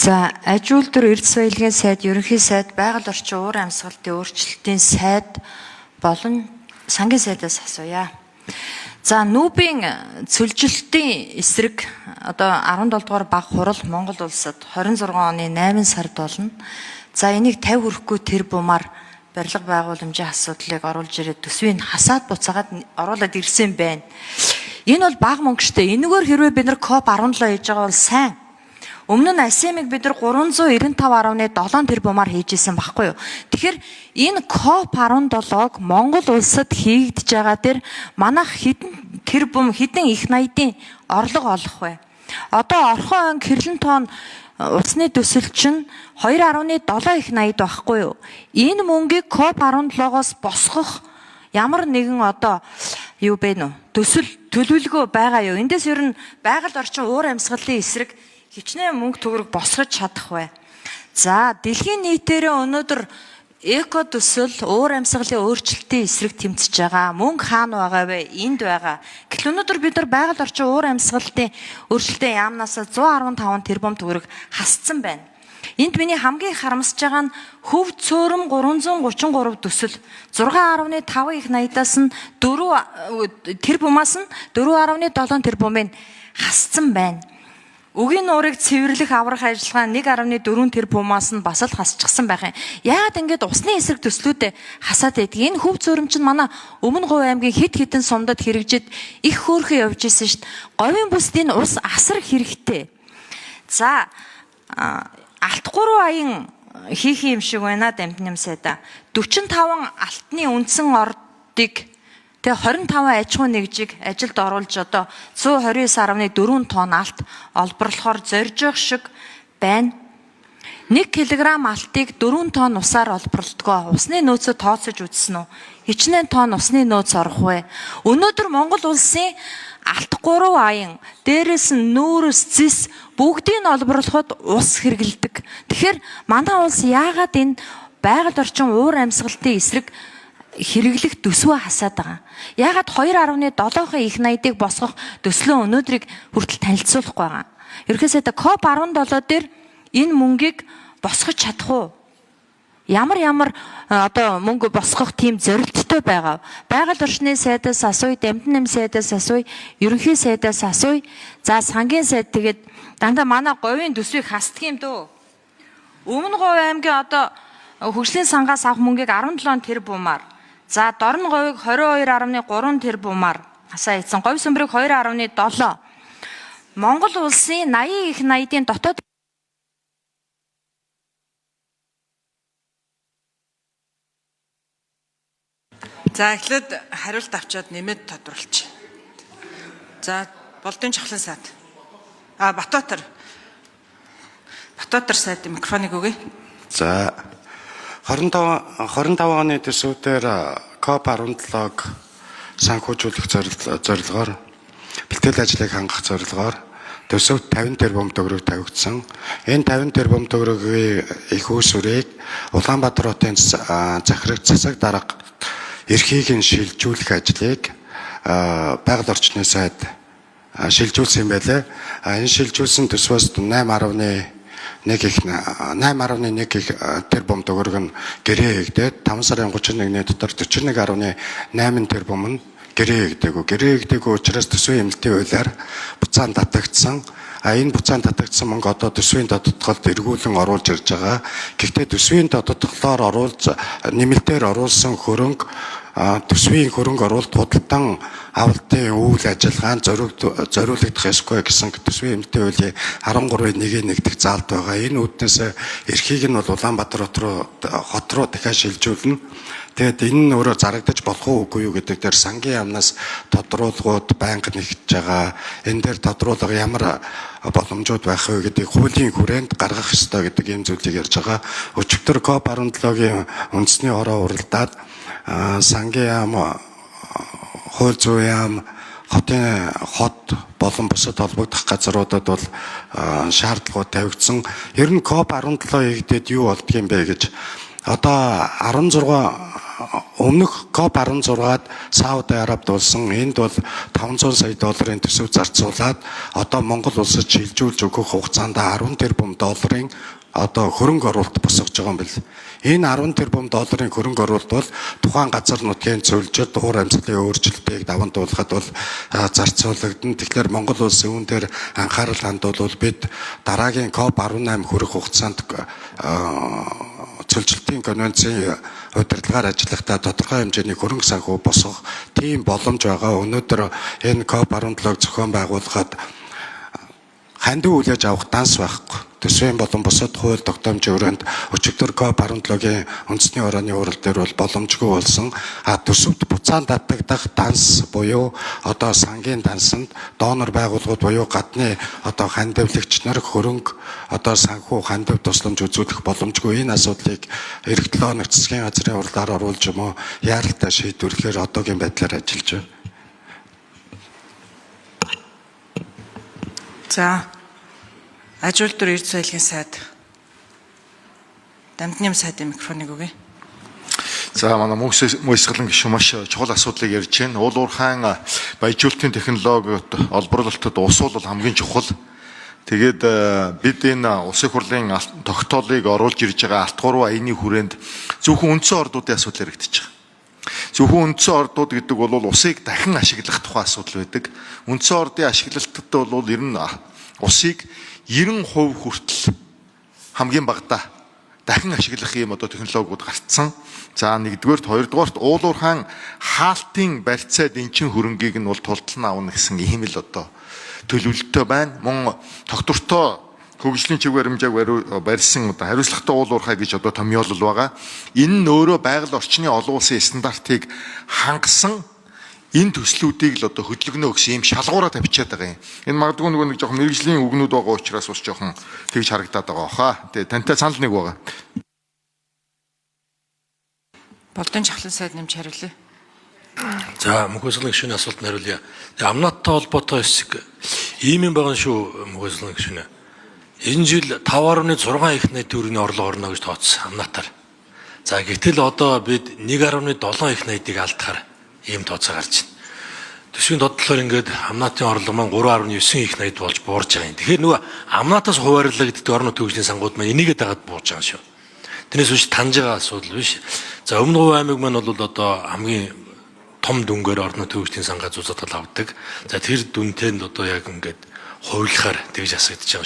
За, аж үйлдвэр, эрдэс баялагын сайд, ерөнхий сайд, байгаль орчин уур амьсгалын өөрчлөлтийн сайд болон сангийн сайдаас асууя. За, нүүбийн цөлжилтийн эсрэг одоо 17 дугаар баг хурал Монгол улсад 26 оны 8 сард болно. За, энийг 50 хүрэхгүй тэр бумаар барилга байгууламжийн асуудлыг оруулж ирээд төсвийг хасаад буцаагаад оруулаад ирсэн байна. Энэ бол бага мөнгө штэ. Энэгээр хэрвээ бид нар COP 17 хийж байгаа бол сайн. Өмнө нь АСЕМ-ыг бид нар 395.7 тэрбумаар хийж исэн байхгүй юу? Тэгэхээр энэ COP 17-г Монгол улсад хийгдэж байгаа дээр манайх хэдэн тэрбум, хэдэн их наядын орлого олох вэ? Одоо Орхон анги хэрлэн тоон усны төсөл чинь 2.7 их наяд байхгүй юу? Энэ мөнгийг COP 17-оос босгох ямар нэгэн одоо юу бэ нүү? Төсөл төлөвлөгөө байгаа юу? Эндээс ер нь байгаль орчин уур амьсгалын эсрэг хичнээн мөнгө төгрөг босгож чадах вэ? За, дэлхийн нийтээрээ өнөөдөр эко төсөл уур амьсгалын өөрчлөлтийн эсрэг тэмцэж байгаа. Мөнгө хаана байгаа вэ? Энд байгаа. Гэтэл өнөөдөр бид нар байгаль орчин уур амьсгалын өөрчлөлтийн яамнаас 115 тэрбум төгрөг хасцсан байна. Энд миний хамгийн харамсаж байгаа нь хөв цөөрөм 333 төсөл 6.5 их наядаас нь 4 тэрбумаас нь 4.7 тэрбумыг хасцсан байна. Үгийн нуурыг цэвэрлэх аврах ажиллагаа 1.4 тэрбумаас нь бас л хасчихсан байх юм. Яагаад ингэж усны эсрэг төслүүдээ хасаад байдаг? Энэ хөв цөөрөм чинь манай Өмнө Говь аймгийн хэд хэдэн сумдад хэрэгжээд их хөөрхөн явж исэн шүү дээ. Говийн бүсд энэ ус асар хэрэгтэй. За, алт 3 аян хийх юм шиг байна дамтнам сайда. 45 алтны үндсэн ордыг тэгээ 25 аж ахуй нэгжийг ажилд оруулж одоо 129.4 тонн алт олборлохоор зорж явах шиг байна. 1 кг алтыг 4 тонн усаар олборлодгоо. Усны нөөцөө тооцож үзсэн үү? Хичнээн тонн усны нөөц орох вэ? Өнөөдөр Монгол улсын алт 3 аян, дээрэс нь нүүрс, зис бүгдийг нь олборлоход ус хэрэгэлдэг. Тэгэхээр манай улс яагаад энэ байгаль орчин уур амьсгалтын эсрэг хэрэглэх төсвөө хасаад байгаа. Яагаад 2.7-ын их наядыг босгох төслөө өнөөдрийг хүртэл танилцуулахгүй байгаа. Ерөнхийдөө COP 17 дээр энэ мөнгийг босгож чадах уу? Ямар ямар одоо мөнгө босгох тийм зорилттой байгаа. Байгаль орчны сайдаас асууя, дамтан нэм сайдаас асууя, ерөнхий сайдаас асууя. За, сангийн сайд тэгээд дандаа манай говийн төсвийг хасдаг юм дөө. Өмнө Говь аймгийн одоо хөгжлийн сангаас авах мөнгийг 17 тэрбумаар. За, Дорн говийг 22.3 тэрбумаар хасаа ийцэн. Говь сүмбрийг 2.7. Монгол улсын 80 их наядын дотоод За, эхлээд хариулт авчиад нэмээд тодруулчих. За, Болдын чухлан сайд. А, Батбаатар. Батбаатар сайд микрофоныг өгье. За, 25 оны төсөв дээр COP 17-г санхүүжүүлэх зорилгоор бэлтгэл ажлыг хангах зорилгоор төсөвт 50 тэрбум төгрөг тавигдсан. Энэ 50 тэрбум төгрөгийн их үүсвэрийг Улаанбаатар хотын захирагч засаг дарга эрхийг нь шилжүүлэх ажлыг байгаль орчны сайд шилжүүлсэн юм байлээ. Энэ шилжүүлсэн төсвөөс 8.1 их 8.1 их тэрбум төгрөг нь гэрээ хийгдээд 5 сарын 31-ний дотор 41.8 тэрбум нь гэрээ хийгдээгүй. Гэрээ хийгдээгүй учраас төсвийн эмнэлтийн хуулиар буцаан татагдсан. А энэ буцаан татагдсан мөнгө одоо төсвийн тодотголд эргүүлэн оруулж ирж байгаа. Гэхдээ төсвийн тодотголоор оруулж нэмэлтээр оруулсан хөрөнгө төсвийн хөрөнгө оруулалт худалдан авалтын үйл ажиллагаанд зориулагдах ёсгүй гэсэн төсвийн эмнэлтийн хуулийн 13-ийн 1-ийн 1 дэх заалд байгаа. Энэ үүднээс эрхийг нь бол Улаанбаатар хот руу дахиад шилжүүлнэ. Тэгээд энэ нь өөрөө зарагдаж болох уу үгүй юу гэдэг дээр сангийн яамнаас тодруулгууд байнга нэгтж байгаа. Энэ дээр тодруулга ямар боломжууд байх вэ гэдгийг хуулийн хүрээнд гаргах ёстой гэдэг ийм зүйлийг ярьж байгаа. Өчигдөр COP 17-гийн үндэсний хороо уралдаад сангийн яам, хууль зүйн яам, хотын хот болон бусад холбогдох газруудад бол шаардлагууд тавигдсан. Ер нь COP 17 хийгдээд юу болдгийм бэ гэж одоо 16 Өмнөх COP16-ад Сауди Арабид болсон энд бол 500 сая долларын төсөв зарцуулаад одоо Монгол улсад шилжүүлж өгөх хугацаанд 10 тэрбум долларын одоо хөрөнгө оруулалт босгож байгаа юм бэл. Энэ 10 тэрбум долларын хөрөнгө оруулалт бол тухайн газар нутгийн цөлжид уур амьсгалын өөрчлөлтийг даван дуулахад бол зарцуулагдана. Тэгэхээр Монгол улс үүн дээр анхаарал хандуулвал бид дараагийн COP18 хүрэх хугацаанд цөлжилтийн конвенцийн удирдлагаар ажиллахдаа тодорхой хэмжээний хөрөнгө санхүү босгох тийм боломж байгаа. Өнөөдөр энэ COP17-г зохион байгуулахад хандив хүлээж авах данс байхгүй. Төсвийн болон бусад хууль тогтоомжийн өрөөнд өчигдөр COP17-гийн үндэсний хорооны хурал дээр бол боломжгүй болсон. А төсөвт буцаан татагдах данс буюу одоо сангийн дансанд донор байгууллагууд буюу гадны одоо хандивлагч нар хөрөнгө одоо санхүү хандив тусламж үзүүлэх боломжгүй. Энэ асуудлыг эх 7 хоногт засгийн газрын хурлаар оруулж юм уу яаралтай шийдвэрлэхээр одоогийн байдлаар ажиллаж байна. За Аж үйлдвэр эрдэс баялагын сайд Дамдны сайдын микрофоныг өгье. За манай мөнх гишүүн маш чухал асуудлыг ярьж байна. Уул уурхайн баяжуулалтын технологид олборлолтод ус бол хамгийн чухал. Тэгээд бид энэ улсын хурлын тогтоолыг оруулж ирж байгаа алт 3 аяны хүрээнд зөвхөн үндсэн ордуудын асуудал яригдчих. Зөвхөн үндсэн ордууд гэдэг бол усыг дахин ашиглах тухай асуудал байдаг. Үндсэн ордын ашиглалтад бол ер нь усыг 90% хүртэл хамгийн багадаа дахин ашиглах юм одоо технологиуд гарцсан. За нэгдүгээрт, хоёрдугаарт уул уурхайн хаалтын барьцаа дэнчин хөрөнгийг нь бол тултал нь авна гэсэн ийм л одоо төлөвлөлттэй байна. Мөн тогтвортой хөгжлийн чиг баримжааг барьсан одоо хариуцлагатай уул уурхай гэж одоо томьёолол байгаа. Энэ нь өөрөө байгаль орчны олон улсын стандартыг хангасан энэ төслүүдийг л одоо хөдөлгөнө гэсэн ийм шалгуураа тавьчаад байгаа юм. Энэ магадгүй нөгөө нэг жоохон мэрэгжлийн үгнүүд байгаа учраас бас жоохон тэгж харагдаад байгаа хаа. Тэгээ тантай санал нэг байгаа. Болдын чавлан сайд нэмж хариулъя. За мөнхөсгөлэн гишүүний асуултанд хариулъя. Тэгээ амнаттай холбоотой хэсэг ийм юм байгаа шүү мөнхөсгөлэн гишүүнээ. Энэ жил 5.6 их найд төгрөгийн орлого орно гэж тооцсон амнатаар. За гэтэл одоо бид 1.7 их найдыг алдахаар ийм тооцоо гарч байна. Төсвийн тодлохоор ингээд амнатын орлого маань 3.9 их найд болж буурж байгаа юм. Тэгэхээр нөгөө амнатаас хуваарлагддаг орон нутгийн хөгжлийн сангууд маань энийгээ дагаад буурж байгаа юм шүү. Тэрнээс биш таньж байгаа асуудал биш. За Өмнө Говь аймаг маань бол одоо хамгийн том дүнгээр орон нутгийн хөгжлийн сангаа зузаатал авдаг. За тэр дүнтэй нь одоо яг ингээд хувилахаар тэгж асагдаж байгаа шүү.